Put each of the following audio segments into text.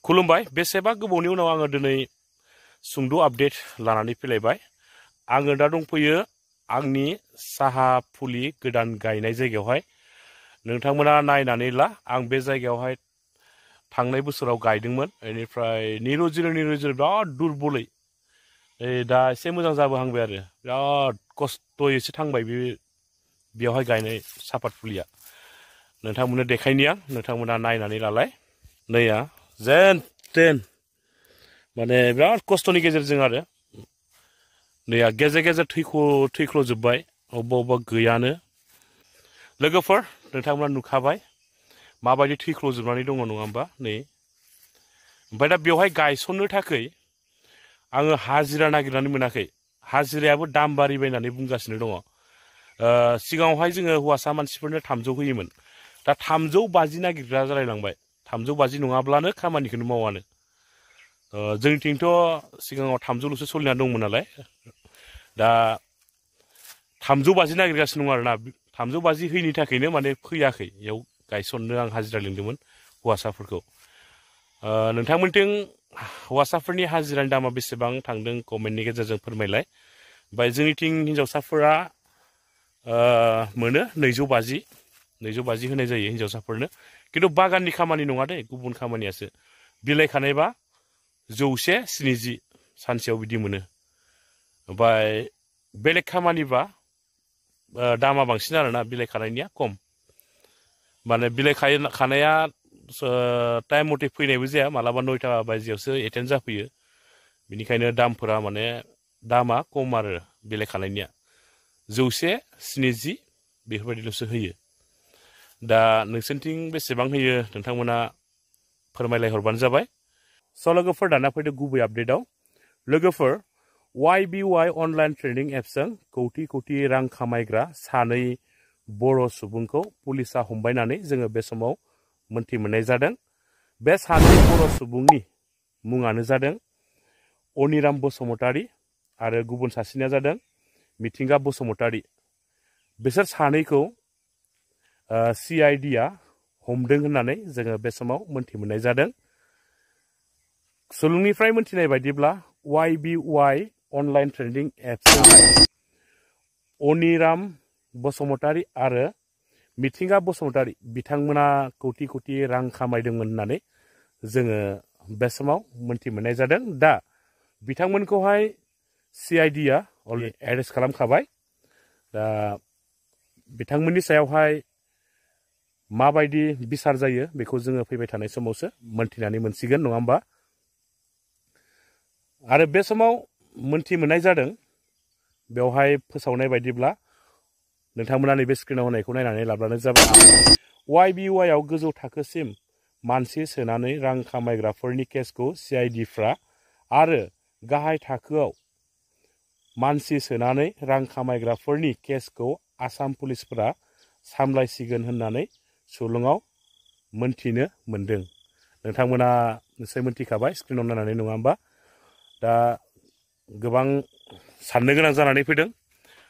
खुलुमबाय बेसेबा गोबावनि उनाव आङो दिनै सुंद' आपडेट लानानै फैलायबाय। आङो दा दंफैयो आंनि साहा फुलि गोदान गायनाय जायगायावहाय। नोंथांमोना नायनानै ला, आं बे जायगायावहाय थांनाय बोसोराव गायदोंमोन। बेनिफ्राय निरजिरो बिराद दुरबलै दा एसे मोजां जाबोहांबाय आरो बिराद खस्थ'यैसो थांबाय बेयावहाय गायनाय सापात फुलिया। नोंथांमोननो देखायनि आं, नोंथांमोना नायनानै लालाय। नैया जेन तेन माने बिराद खस्थ'नि गेजेरजों आरो नैया गेजेर गेजेर थैख्ल'जोब्बाय, अबेबा अबेबा गैयानो। लोगोफोर नोंथांमोना नुखाबाय माबायदि थैख्ल'जोबनानै दङ, नङा होमबा? नै ओमफ्राय दा बेवहाय गायसननो थाखाय आङो हाजिरा नागिरनानै मोनाखै। हाजिरायाबो दाम बारिबायनानै बुंगासिनो दङ। सिगाङावहाय जोङो हौवासा मानसिफोरनो 300 होयोमोन, दा 350 नागिरग्रा जालायलांबाय। 350 नङाब्लानो खामानिखौनो मावानो। जोंनिथिंथ' सिगाङाव 300ल'सो सोलिना दंमोन नालाय, दा 350 नागिरगासिनो दं आरोना। 350 होयिनि थाखायनो माने फैयाखै बेयाव गायसननो आं हाजिरा लिंदोंमोन हौवासाफोरखौ। नोंथांमोनथिं हौवासाफोरनि हाजिरानि दामा बेसेबां थांदों कमेन्टनि गेजेरजों फोरमायलाय। ओमफ्राय जोंनिथिं हिन्जावसाफोरा मोनो 250 होनाय जायो हिन्जावसाफोरनो। खिन्थु बागाननि खामानि नङा दे, गुबुन खामानियासो। बिलाइ खानायबा 170 सानसेयाव बिदि मोनो। ओमफ्राय बेलेग खामानिबा दामा बांसिन आरोना, बिलाइ खानायनिया खम। माने बिलाइ खानाया टाइम मथे फैनायबो जाया, मालाबा 9टा बाजियावसो एटेन्ड जाफैयो। बेनिखायनो दामफोरा माने दामा खम आरो बिलाइ खानायनिया 170 बेफोरबायदिल'सो होयो। दा नोंसोरनिथिं बेसेबां होयो नोंथांमोना फोरमायलायहरबानो जाबाय। स' लोगोफोर दाना फैदो गुबै आपडेटआव। लोगोफोर YBY अनलाइन ट्रेडिं एप्सजों कौटि रां खामायग्रा 2 बर' सुबुंखौ पुलिसा हमबायनानै जोङो बे समाव मोनथि मोननाय जादों। बे 2 बर' सुबुंनि मुङानो जादों अनिराम बसुमतारी आरो गुबुन सासेनिया जादों मिथिंगा बसुमतारी। बिसोर 2खौ CIDआ हमदों होननानै जोङो बे समाव मोनथि मोननाय जादों। सुलुंनिफ्राय मोनथिनाय बायदिब्ला YBY अनलाइन ट्रेडिं एप्सजोंहाय अनिराम बसुमतारी आरो मिथिंगा बसुमतारी बिथांमोना कौटि रां खामायदोंमोन होननानै जोङो बे समाव मोनथि मोननाय जादों। दा बिथांमोनखौहाय CIDआ अलरेडि एरेस्ट खालामखाबाय। दा बिथांमोननि सायावहाय माबायदि बिसार जायो बेखौ जोङो फैबाय थानाय समावसो मोनथिनानै मोनसिगोन, नङा होमबा? आरो बे समाव मोनथि मोननाय जादों, बेवहाय फोसावनाय बायदिब्ला नोंथांमोना नैबे स्क्रिनाव होनायखौ नायनानै लाब्लानो जाबाय। YBYआव गोजौ थाखोसिम मानसि सोनानै रां खामायग्राफोरनि केसखौ CIDफ्रा आरो गाहाय थाखोआव मानसि सोनानै रां खामायग्राफोरनि केसखौ आसाम पुलिसफोरा सामलायसिगोन होननानै सुलुङाव मोनथिनो मोनदों। नोंथांमोना निसय मोनथिखाबाय स्क्रिनाव नायनानै, नङा होमबा? दा गोबां साननो गोनां जानानै फैदों।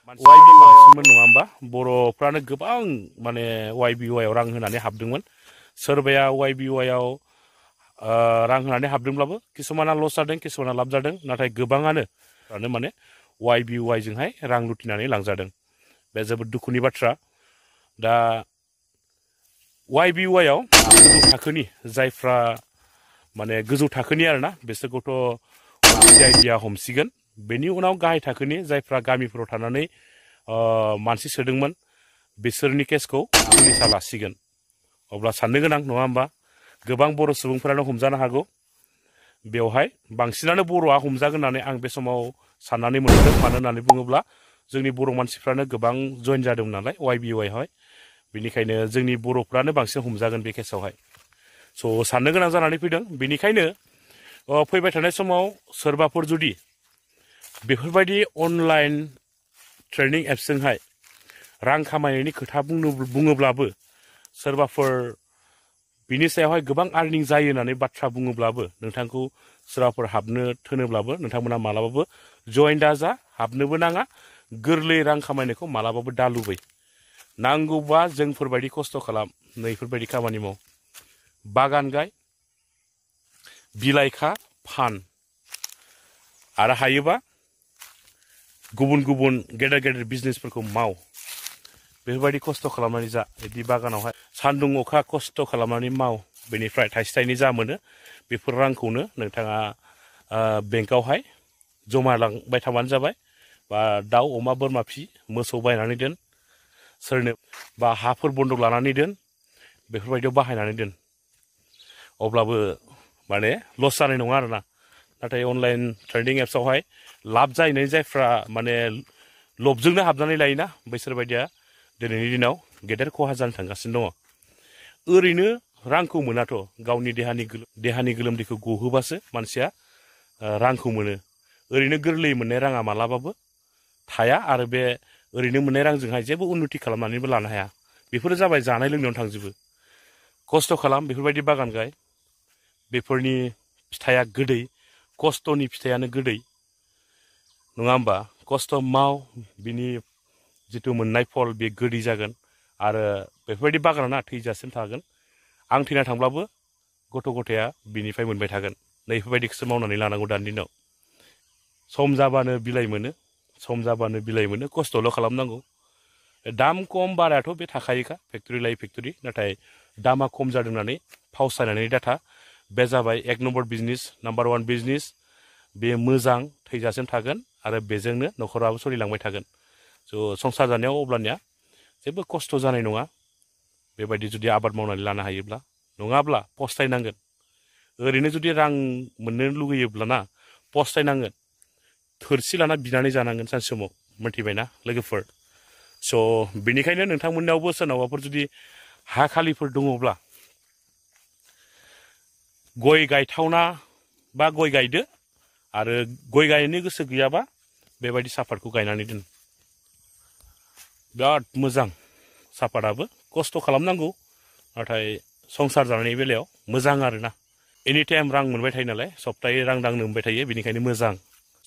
बांसिनमोन, नङा होमबा? बर'फ्रानो गोबां माने YBYआव रां होनानै हाबदोंमोन। सोरबाया YBYआव रां होनानै हाबदोंब्लाबो किसुमाना लस जादों, किसुमाना लाब जादों। नाथाय गोबाङानो माने YBYजोंहाय रां लुटिनानै लांजादों। बे जोबोद दुखुनि बाथ्रा। दा YBYआव गोजौ थाखोनि जायफ्रा माने गोजौ थाखोनि आरोना, बिसोरखौथ' CIDआ हमसिगोन। बेनि उनाव गाहाय थाखोनि जायफ्रा गामिफोराव थानानै मानसि सोदोंमोन बिसोरनि केसखौ पुलिसा लासिगोन। अब्ला साननो गोनां, नङा होमबा? गोबां बर' सुबुंफोरानो हमजानो हागौ। बेवहाय बांसिनानो बर'आ हमजागोन होननानै आं बे समाव साननानै मोनदों। मानो होननानै बुङोब्ला जोंनि बर' मानसिफ्रानो गोबां जइन जादोंमोन नालाय YBYआवहाय। बेनिखायनो जोंनि बर'फ्रानो बांसिन हमजागोन बे केसावहाय। स' साननो गोनां जानानै फैदों। बेनिखायनो फैबाय थानाय समाव सोरबाफोर जुदि बेफोरबायदि अनलाइन ट्रेडिं एप्सजोंहाय रां खामायनायनि खोथा बुङोब्लाबो, सोरबाफोर बिनि सायावहाय गोबां आर्निं जायो होननानै बाथ्रा बुङोब्लाबो, नोंथांखौ सोरबाफोर हाबनो थोनोब्लाबो नोंथांमोना मालाबाबो जइन दाजा, हाबनोबो नाङा। गोरलै रां खामायनायखौ मालाबाबो दा लुबै। नांगौबा जोंफोरबायदि खस्थ' खालाम, नैफोरबायदि खामानि माव, बागान गाय, बिलाइखा फान आरो हायोबा गुबुन गुबुन गेदेर गेदेर बिजनेसफोरखौ माव बेफोरबायदि खस्थ' खालामनानै जा बिदि बागानावहाय सान्दुं अखा खस्थ' खालामनानै माव बेनिफ्राय थाइसे थाइनै जा मोनो बेफोर रांखौनो नोंथाङा बेंकआवहाय जमा लांबाय थाबानो जाबाय बा दाउ अमा बोरमा फि मोसौ बायनानै दोन सोरनो बा हाफोर बन्दक लानानै दोन बेफोरबायदियाव बाहायनानै दोन अब्लाबो माने लस जानाय नङा आरोना नाथाय अनलाइन ट्रेडिं एप्सआवहाय लाब जाहैनाय जायफ्रा माने लबजोंनो हाबनानै लायोना बैसोर बायदिया दिनैनि दिनाव गेदेर खहा जानो थांगासिनो दङ ओरैनो रांखौ मोनाथ' गावनि देहानि गोलोमदैखौ गहोबासो मानसिया रांखौ मोनो ओरैनो गोरलैयै मोननाय राङा मालाबाबो थाया आरो बे ओरैनो मोननाय रांजोंहाय जेबो उन्नति खालामनानैबो लानो हाया बेफोरो जाबाय जानाय लोंनायाव थांजोबो खस्थ' खालाम बेफोरबायदि बागान गाय बेफोरनि फिथाइया गोदै खस्थ'नि फिथाइयानो गोदै नङा होमबा खस्थ' माव बिनि जिथु मोननाय फल बे गोदै जागोन आरो बेफोरबायदि बागाना थैजासिम थागोन आं थैना थांब्लाबो गथ' गथाया बिनिफ्राय मोनबाय थागोन नैफोरबायदिखौसो मावनानै लानांगौ दानि दिनाव सम जाबानो बिलाइ मोनो खस्थ'ल' खालामनांगौ दाम खम बारायाथ' बे थाखायोखा फेक्टरि लायै फेक्टरि नाथाय दामा खम जादों होननानै फावसायनानै डाटा बे जाबाय एक नम्बर बिजनेस नाम्बार 1 बिजनेस बे मोजां थैजासिम थागोन आरो बेजोंनो न'खराबो सोलिलांबाय थागोन स' संसार जानायाव अब्लानिया जेबो खस्थ' जानाय नङा बेबायदि जुदि आबाद मावनानै लानो हायोब्ला नङाब्ला पस्थायनांगोन ओरैनो जुदि रां मोननो लुगैयोब्लाना पस्थायनांगोन थोरसि लाना बिनानै जानांगोन सानसे समाव मोनथिबायना लोगोफोर स' बेनिखायनो नोंथांमोननावबो सोरनावबाफोर जुदि हा खालिफोर दङब्ला गय गायथावना बा गय गायदो आरो गय गायनो गोसो गैयाबा बेबायदि सापातखौ गायनानै दोन बिराद मोजां सापाताबो खस्थ' खालामनांगौ नाथाय संसार जानायनि बेलायाव मोजां आरोना एनि टाइम रां मोनबाय थायो नालाय सप्ताहै रां दांनो मोनबाय थायो बेनिखायनो मोजां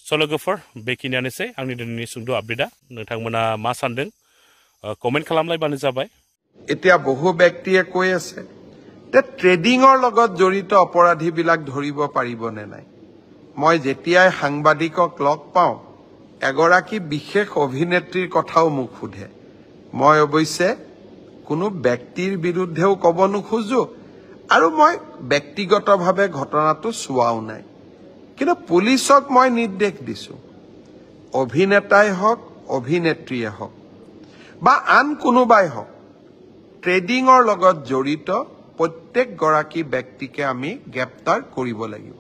स' लोगोफोर बेखिनियानोसै आंनि दिनैनि सुंद' आपडेटआ नोंथांमोना मा सानदों कमेन्ट खालामलायबानो जाबाय এতিয়া বহু ব্যক্তিয়ে কৈ আছে যে ট্ৰেডিংৰ লগত জড়িত অপৰাধীবিলাক ধৰিব পাৰিবনে নাই মই যেতিয়াই সাংবাদিকক লগ পাওঁ এগৰাকী বিশেষ অভিনেত্ৰীৰ কথাও মোক সোধে মই অৱশ্যে কোনো ব্যক্তিৰ বিৰুদ্ধেও ক'ব নোখোজো আৰু মই ব্যক্তিগতভাৱে ঘটনাটো চোৱাও নাই কিন্তু পুলিচক মই নিৰ্দেশ দিছো অভিনেতাই হওক অভিনেত্ৰীয়ে হওক বা আন কোনোবাই হওক ট্ৰেডিংৰ লগত জড়িত প্ৰত্যেক গৰাকী ব্যক্তিকে আমি গ্ৰেপ্তাৰ কৰিব লাগিব